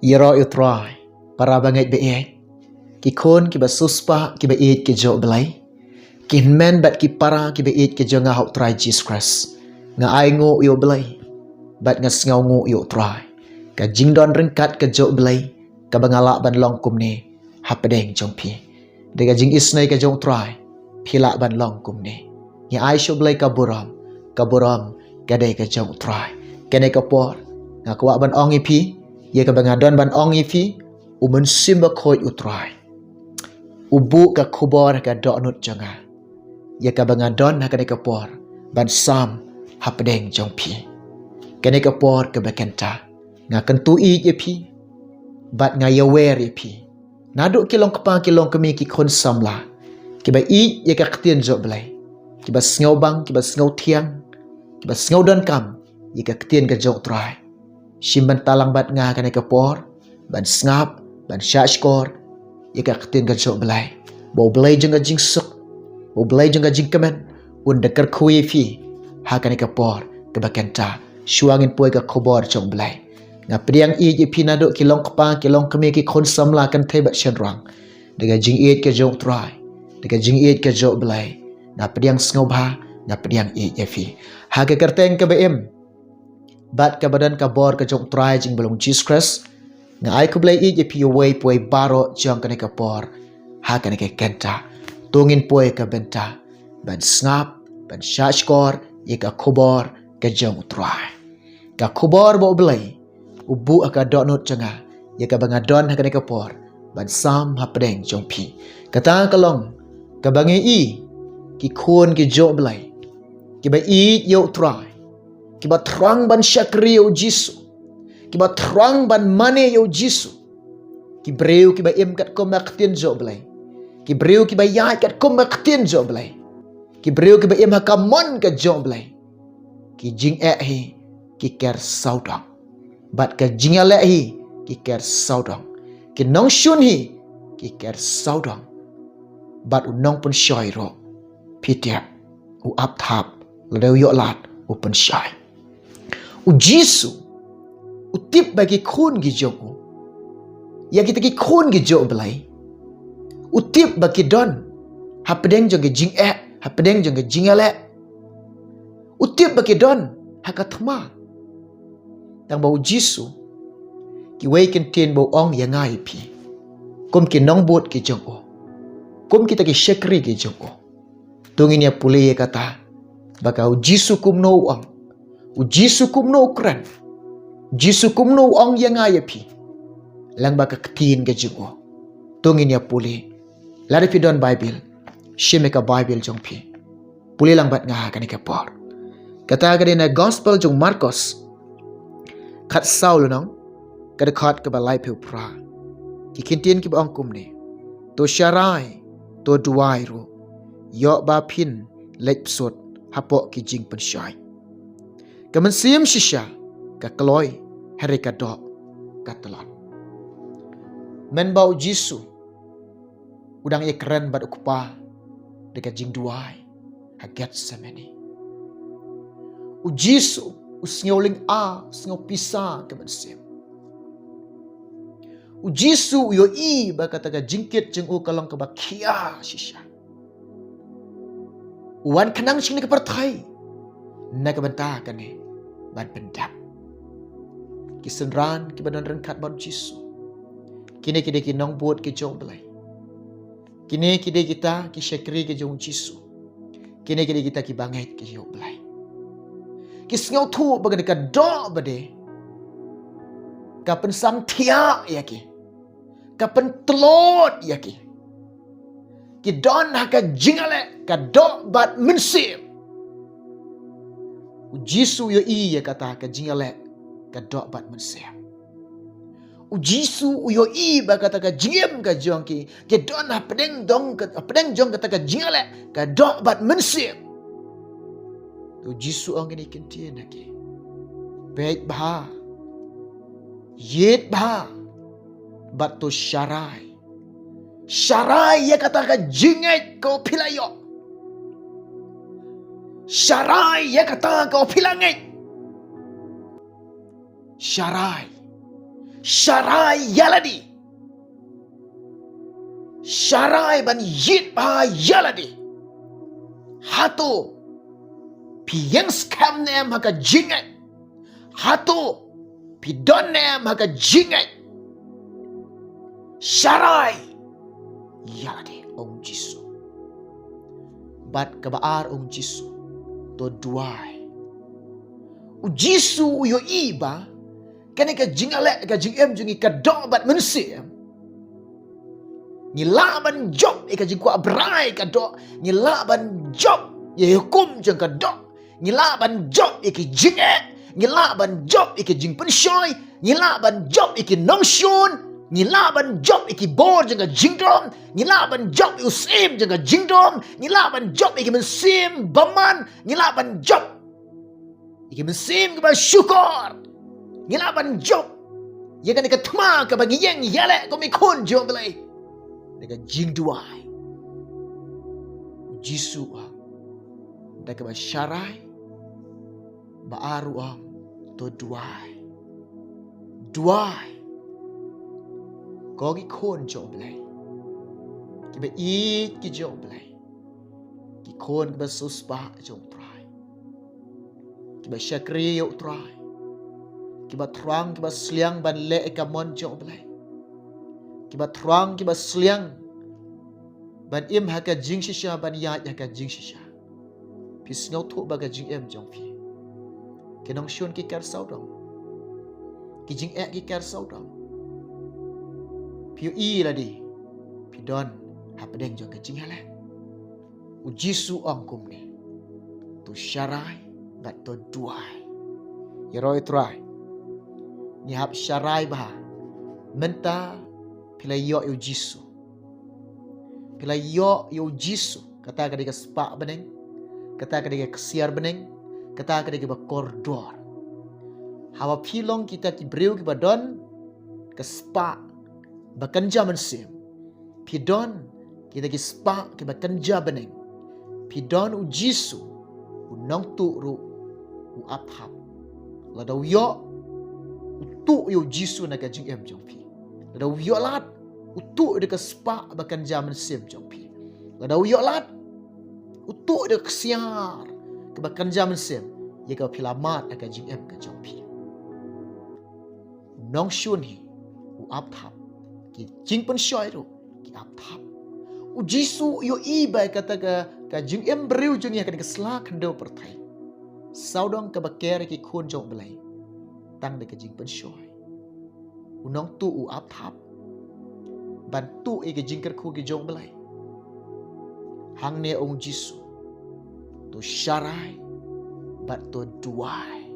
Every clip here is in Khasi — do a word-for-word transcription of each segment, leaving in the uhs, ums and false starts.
Ïaroh ïa u Trai, para bangeit ba ïeit, ki khun kiba siewspah kiba ïeit ki jong u Blei, ki hynmen bad ki para kiba ïeit ki jong nga ha u Trai Jisu Khrist. Nga ainguh ïa u Blei bad nga sngewnguh ïa u Trai. Ka jingdon ryngkat ka jong u Blei kaba nga lah ban long kumne hapdeng jong phi. Da ka jingisynei ka jong u Trai phi lah ban long kumne. Ngi ai sha u Blei ka burom, ka burom ka dei ka jong u Trai. Kane ka por nga kwah ban ong ïa phi, ïa kaba nga don ban ong ïa phi, u Mynsiem Bakhuid u Trai u buh ka khubor ha ka dohnud jong nga ïa kaba nga don ha kane ka por ban sam hapdeng jong phi. Kane ka por kaba kynta nga kyntu ïeit ïa phi bad nga ïawer ïa phi. Naduh ki long kpa ki long kmie ki khun samla kiba ïeit ïa ka ktien jong u Blei, kiba sngewbang, kiba sngewthiang, kiba sngewdonkam ïa ka ktien ka jong u Trai, shim bynta lang bad nga kane ka por ban sngap, ban shahshkor ïa ka ktien ka jong u Blei. Ba u Blei jong ka jingsuk, ba u Blei jong ka jingkmen un da kyrkhu ïa phi ha kane ka por kaba kynta. Shuwa ngin poi ka khubor jong u Blei, nga pdiang ïeit ïa phi naduh ki long kpa ki long kmie ki khun samla kynthei bad shynrang. Da ka jingïeit ka jong u Trai, da ka jingïeit ka jong u Blei, nga pdiang sngewbha, nga pdiang ïeit ïa phi. Ha ka kyrteng kaba im bad kaba don ka bor ka jong u Trai jong u Blei Jisu Khrist, nga ai khublei ïeit ïa phi uwei pa uwei baroh jong kane ka por ha kane ka kynta. To ngin poi ka bynta ban sngap, ban shahshkor ïa ka khubor ka jong u Trai. Ka khubor ba u Blei u buh ha ka dohnud jong nga ïa kaba nga don ha kane ka por ban sam hapdeng jong phi. Kata ka long kaba ngi i ki khun ki jong u Blei, kiba ïeit ïa u Trai, kiba thrang ban shakri ïa u Jisu, kiba thrang ban mane ïa u Jisu. Ki briew kiba im katkum ka ktien jong u Blei, ki briew kiba ïaid katkum ka ktien jong u Blei, ki briew kiba im ha ka mon ka jong u Blei, ki jingeh hi ki ker sawdong, bad ka jingïaleh hi ki ker sawdong, ki nongshun hi ki ker sawdong, bad u nongpynshoi ruh, phi tip, u ap thap lada u ïoh lad u pynshoi. U Jisu u tip ba ki khun ki jong u, ïa kita ki khun ki jong u Blei, u tip ba ki don hapdeng jong ka jingeh, hapdeng jong ka jingïaleh. U tip ba ki don ha ka thma. Tang ba u Jisu, kiwei ki ktien ba u ong ïa nga ïa phi, kum ki nongbud ki jong u, kum kita ki shakri ki jong u. To ngin ïa pule ïa kata ba ka u Jisu kumno u ong, u Jisu kumno u kren, u Jisu kumno u ong ïa nga ïa phi lyngba ka ktien ka jong u. To ngin ïa pule. Lada phi don Baibl, shim ïa ka Baibl jong phi, pule lang bad nga ha kane ka por. Kata ka dei na Gospel jong u Markos, khatsaw lynnong, ka dkhot kaba laiphew phra. Ki ktien kiba ong kumne: To sharai, to duwai ruh, ïoh ba phin leit bsut hapoh ki jingpynshoi. Ka mynsiem shisha ka kloi, hynrei ka doh ka tlot. Mynba u Jisu u dang ïakren bad u Kpa da ka jingduwai ha Gethsemane, u Jisu u sngew lynga, u sngew pisa ka mynsiem. U Jisu u ïohi ba kata ka jingkit jong u ka long kaba khia shisha. U wan khnang sha kane ka pyrthei na ka bynta kane ban pyndep. Ki synran kiba don ryngkat bad u Jisu, kine ki dei ki nongbud ki jong u Blei. Kine ki dei kita ki shakri ki jong u Jisu. Kine ki dei kita ki bangeit ki jong u Blei. Ki sngewthuh ba kane ka doh ba dei ka pynsangthiah ïa ki, ka pyntlot ïa ki. Ki don ha ka jingïaleh ka doh bad mynsiem. U Jisu u ïohi ïa kata ka jingïaleh ka doh bad mynsiem. U Jisu u ïohi ba kata ka jingim ka jong ki, ki don hapdeng dong ka, hapdeng jong kata ka jingïaleh ka doh bad mynsiem. U Jisu u ong kine ki ktien ha ki: Peit bha, ïeit bha, bad to sharai. Sharai ïa kata ka jingngeit kaba phi la ïoh. Sharai ïa kata kaba phi la ngeit. Sharai. Sharai ïa lade. Sharai ban ïit bha ïa lade. Hato phi ïeng skhem ne em ha ka jingngeit? Hato phi don ne em ha ka jingngeit? Sharai ïa lade, ong Jisu. Bad kaba ar, ong Jisu, to duwai. U Jisu u ïohi ba kane ka jingïaleh, ka jingim jong ngi ka doh bad mynsiem. Ngi lah ban jop ïa ka jingkwah brai ka doh. Ngi lah ban jop ïa hukum jong ka doh. Ngi lah ban jop ïa ki jingeh. Ngi lah ban jop ïa ki jingpynshoi. Ngi lah ban jop ïa ki nongshun. Ngi lah ban jop ïa ki bor jong ka jingdom. Ngi lah ban jop ïa u syiem jong ka jingdom. Ngi lah ban jop ïa ki mynsiem bymman. Ngi lah ban jop ïa ki mynsiem kiba shukor. Ngi lah ban jop ïa kane ka thma kaba ngi ïeng ïaleh kum ki khun jong U Blei. Da ka jingduwai. U Jisu u ong, da kaba sharai, ba ar u ong, to duwai. Duwai. Ko ki khun jong U Blei, kiba ïeit ki jong U Blei, ki khun kiba siewspah jong U Trai, kiba shakri ïa U Trai, kiba thrang kiba sliang ban leh ïa ka mon jong U Blei, kiba thrang kiba sliang ban im ha ka jingshisha, ban ïaid ha ka jingshisha. Phi sngewthuh ba ka jingim jong phi, ki nongshun ki ker sawdong, ki jingeh ki ker sawdong. Phi ïohi lade phi don hapdeng jong ka jingïaleh. U Jisu u ong kumne, to sharai bad to duwai. Ïaroh ïa U Trai, ngi hap sharai bha. Mynta phi la ïoh ïa U Jisu. Phi la ïoh ïa U Jisu. Kata ka dei ka spah bneng. Kata ka dei ka ksiar bneng. Kata ka dei kaba kordor. Haba phi long kita ki briew kiba don ka spah ba kynja mynsiem, phi don kita ki spah kiba kynja bneng, phi don U Jisu, U Nongtuh ruh u ap thap. Lada u ïoh, u tuh ïa U Jisu na ka jingim jong phi. Lada u ïoh lad, u tuh ïa ka spah ba kynja mynsiem jong phi. Lada u ïoh lad, u tuh ïa ka ksiar kaba kynja mynsiem ïa kaba phi la mad ha ka jingim ka jong phi. U nongshun hi u ap thap. Ki jingpynshoi ruh ki ap thap. U Jisu u ïohi ba kata ka, ka jingim briew jong ngi ha kane ka sla khyndew pyrthei, sawdong kaba ker ïa ki khun jong U Blei tang da ka jingpynshoi. U Nongtuh u ap thap ban tuh ïa ki jingkyrkhu ki jong U Blei. Hangne ong U Jisu, to sharai bad to duwai.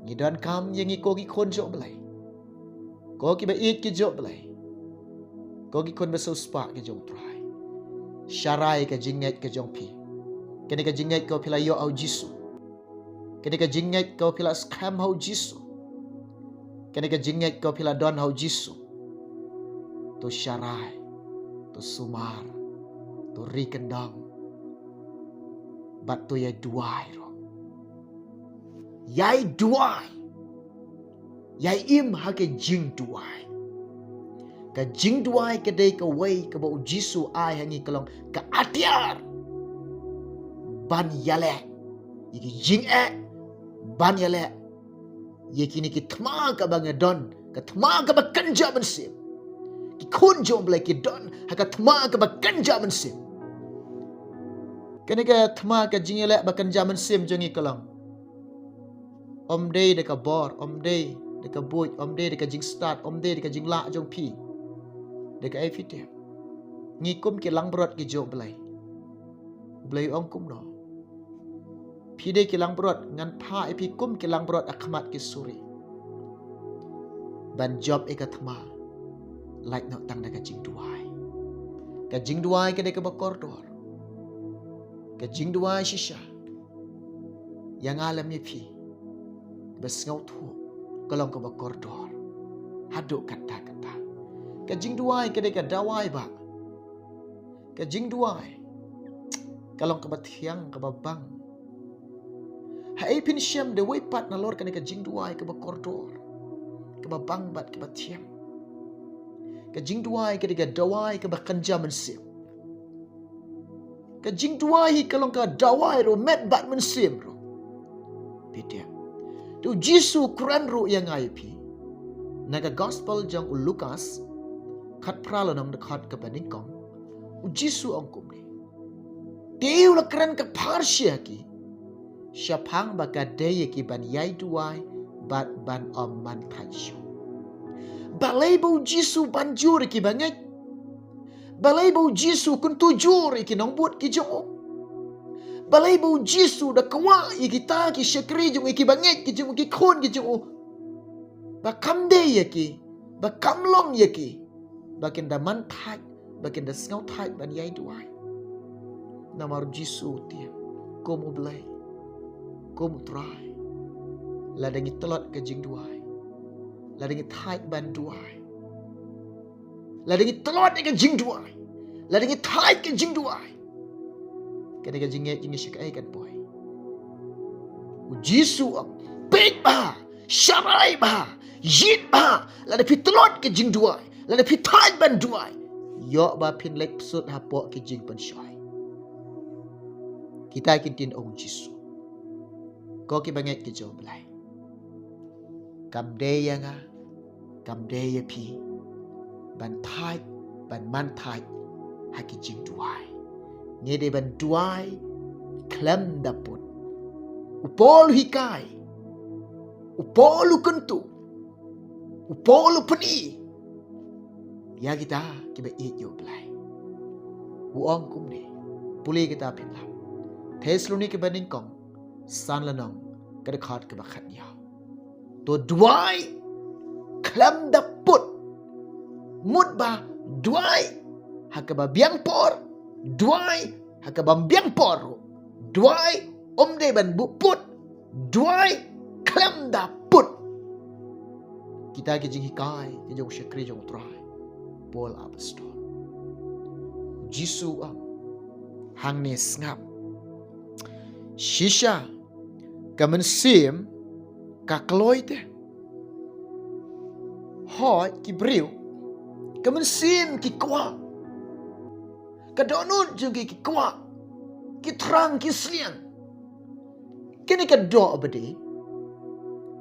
Ngi donkam ïa ngi ko ki khun jong U Blei, ko kiba ïeit ki jong U Blei, ko ki khun ba siewspah ki jong U Trai. Sharai ka jingngeit ka jong phi. Kane ka jingngeit kaba phi la ïoh ha U Jisu. Kane ka jingngeit kaba phi la skhem ha U Jisu. Kane ka jingngeit kaba phi la don ha U Jisu. To sharai, to sumar, to ri kyndong, bad to ïai duwai ruh. Ïai duwai. Ïai im ha ka jingduwai. Ka jingduwai ka dei kawei kaba U Jisu u ai ha ngi ka long ka atiar ban ïaleh ïa ki jingeh, ban ïaleh ïa kine ki thma kaba ngi don, ka thma kaba kynja mynsiem. Ki khun jong U Blei ki don ha ka thma kaba kynja mynsiem. Kane ka thma ka jingïaleh ba kynja mynsiem jong ngi ka long, ym dei da ka bor, ym dei da ka buit, ym dei da ka jingstad, ym dei da ka jinglah jong phi, da kaei phi tip. Ngi kum ki langbrot ki jong U Blei. U Blei u ong kumno? Phi dei ki langbrot, ngan phah ïa phi kum ki langbrot ha khmat ki suri. Ban jop ïa ka thma, lait noh tang da ka jingduwai. Ka jingduwai ka dei kaba kordor. Ka jingduwai shisha, ïa nga lem ïa phi, ba sngewthuh, ka long kaba kordor haduh katta katta. Ka jingduwai ka dei ka dawai ba, ka jingduwai ka long kaba thiang, kaba bang. Haei phin shem da wei pat nalor kane ka jingduwai kaba kordor? kaba bang bad kaba thiang. Ka jingduwai ka dei ka dawai kaba kynja mynsiem. Ka jingduwai hi ka long ka dawai ruh met bad mynsiem ruh. Phi tip. Te u Jisu u kren ruh ïa nga ïa phi. Na ka gospel jong u Lukas, khatphra lynnong dkhot kaba nyngkong. U Jisu u ong kumne. Te u la kren ka pharshi ha ki. Shaphang ba ka dei ïa ki ban ïai duwai bad ban ym man thait shuh. Balei ba u Jisu u ban jur ïa ki bangeit? Balei ba u Jisu u kyntu jur ïa ki nongbud ki jong u? Balei ba u Jisu u da kwah ïa kita ki shakri jong u, ïa ki bangeit ki jong u, ki khun ki jong u? Ba kam dei ïa ki, ba kam long ïa ki, ba kin da man thait, ba kin da sngew thait ban ïai duwai. Namar u Jisu u tip, kum u Blei, kum u Trai, lada ngi tlot ka jingduwai, lada ngi thait ban duwai, lada ngi tlot ïa ka jingduwai, lada ngi thait ka jingduwai, kane ka jingngeit jong ngi sha kaei kan poi? U Jisu u ong, peit bha, sharai bha, ïit bha, lada phi tlot ka jingduwai, lada phi thait ban duwai, ïoh ba phin leit psut hapoh ki jingpynshoi. Kita ki ktien u Jisu. Ko ki bangeit ki jong u Blei, kam dei ïa nga, kam dei ïa phi ban thait, ban man thait ha ki jingduwai. Ngi dei ban duwai khlem da put. U Paul u hikai, u Paul u kyntu, u Paul u pyni ïa kita kiba ïeit ïa u Blei. U ong kumne, pule kita phin lap. Thessaloni kaba nyngkong, san lynnong, ka dkhot kaba khatnïaw. To duwai khlem da put. Mut ba duwai ha kaba biang por, duwai ha kaba biang por ruh. Duwai ym dei ban buh put, duwai khlem da put. Kita ki jinghikai ki jong u shakri jong u Trai Paul Apostol. Jisu u ong hangne, sngap. Shisha ka mynsiem ka kloi te. Hooid ki briew ka mynsiem ki kwah. Ka dohnud jong ki ki kwah, ki thrang ki sliang. Kane ka doh ba dei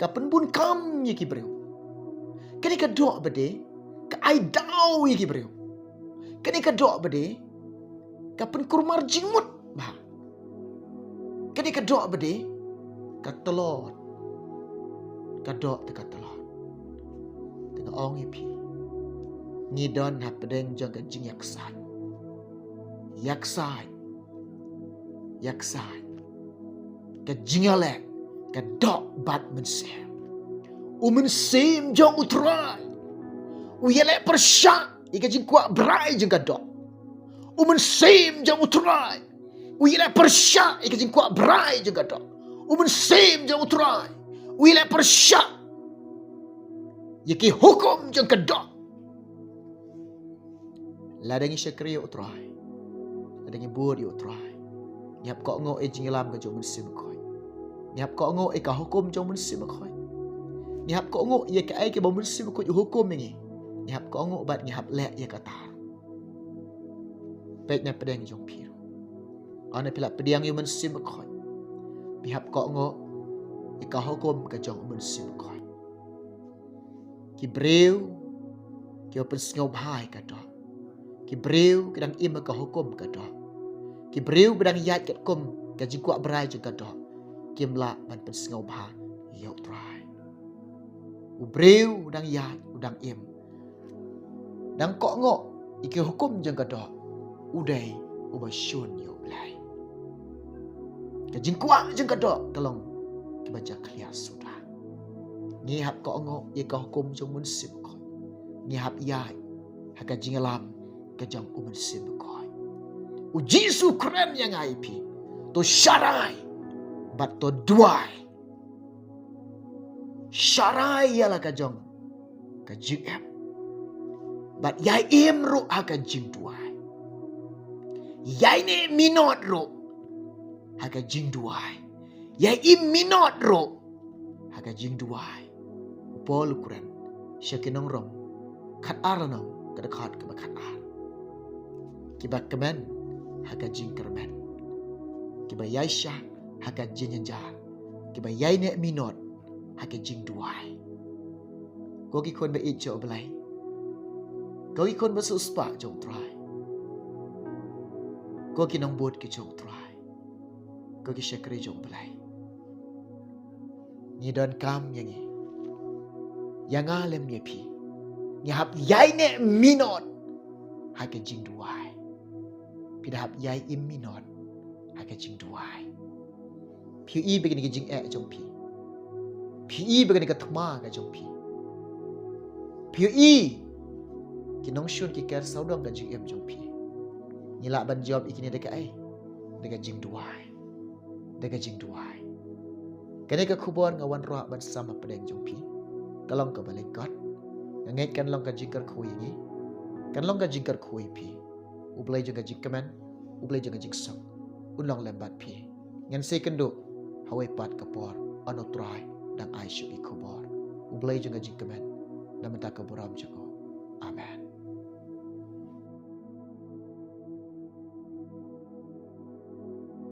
ka pynbun kam ïa ki briew. Kane ka doh ba dei ka ai daw ïa ki briew. Kane ka doh ba dei ka pynkulmar jingmut bha. Kane ka doh ba dei ka tlot. Ka doh te ka tlot. Te nga ong ïa phi, ngi don hapdeng jong ka jingïaksaid. Ïaksaid. Ïaksaid. Ka jingïaleh ka doh bad mynsiem. U Mynsiem jong u Trai u ïaleh pyrshah ïa ka jingkwah brai jong ka doh. U Mynsiem jong u Trai u ïaleh pyrshah ïa ka jingkwah brai jong ka doh. U Mynsiem jong u Trai u ïaleh pyrshah ïa ki hukum jong ka doh. Lada ngi shakri ïa u Trai, lada ngi bud ïa u Trai, ngi hap kohnguh ïa ka jingïalam ka jong u Mynsiem Bakhuid. Ngi hap kohnguh ïa ka hukum jong u Mynsiem Bakhuid. Ngi hap kohnguh ïa kaei kaba u Mynsiem Bakhuid u hukum ïa ngi. Ngi hap kohnguh bad ngi hap leh ïa kata. Peit na pdeng jong phi ruh. Haba phi la pdiang ïa u Mynsiem Bakhuid, phi hap kohnguh ïa ka hukum ka jong u Mynsiem Bakhuid. Ki briew kiba pynsngewbha ïa ka doh. Ki briew ki dang im ha ka hukum ka doh. Ki briew ba dang ïaid katkum ka jingkwah brai jong ka doh, kim lah ban pynsngewbha ïa u Trai. U briew u dang ïaid, u dang im, dang kohnguh ïa ki hukum jong ka doh, u dei uba shun ïa u Blei. Ka jingkwah jong ka doh ka long kaba jakhlia suda. Ngi hap kohnguh ïa ka hukum jong u Mynsiem Bakhuid. Ngi hap ïaid ha ka jingïalam ka jong u Mynsiem Bakhuid. U Jisu u kren ïa nga ïa phi, to sharai bad to duwai. Sharai ïa la ka jong ka jingim bad ïai im ruh ha ka jingduwai. Ïai neh minot ruh ha ka jingduwai. Ïai im minot ruh ha ka jingduwai. U Paul u kren, sha ki nong Rom khat ar lynnong, ka dkhot kaba khat ar. Kiba kmen ha ka jingkyrmen, kiba ïaishah ha ka jingjynjar, kiba ïaineh minot ha ka jingduwai. Ko ki khun ba ïeit jong U Blei, ko ki khun ba sngewspah jong U Trai, ko ki nongbud ki jong U Trai, ko ki shakri jong U Blei, ngi donkam ïa ngi, ïa nga lem ïa phi, ngi hap ïaineh minot ha ka jingduwai. Phi da hap ïai im minot ha ka jingduwai. Phi ïohi ba kane ka jingeh jong phi, phi ïohi ba kane ka thma ka jong phi, phi ïohi ki nongshun ki ker sawdong ka jingim jong phi. Ngi lah ban jop ïa kine da kaei? Da ka jingduwai. Da ka jingduwai. Kane ka khubor nga wanrah ban sam hapdeng jong phi ka long kaba lyngkot. Nga ngeit kan long ka jingkyrkhu ïa ngi, kan long ka jingkyrkhu ïa phi. U Blei jong ka jingkmen, U Blei jong ka jingsuk, un long lem bad phi. Ngan sa ïakynduh ha kawei pat ka por, haba U Trai u dang ai shuh ki khubor. U Blei jong ka jingkmen, na ka bynta ka burom jong U. Amen.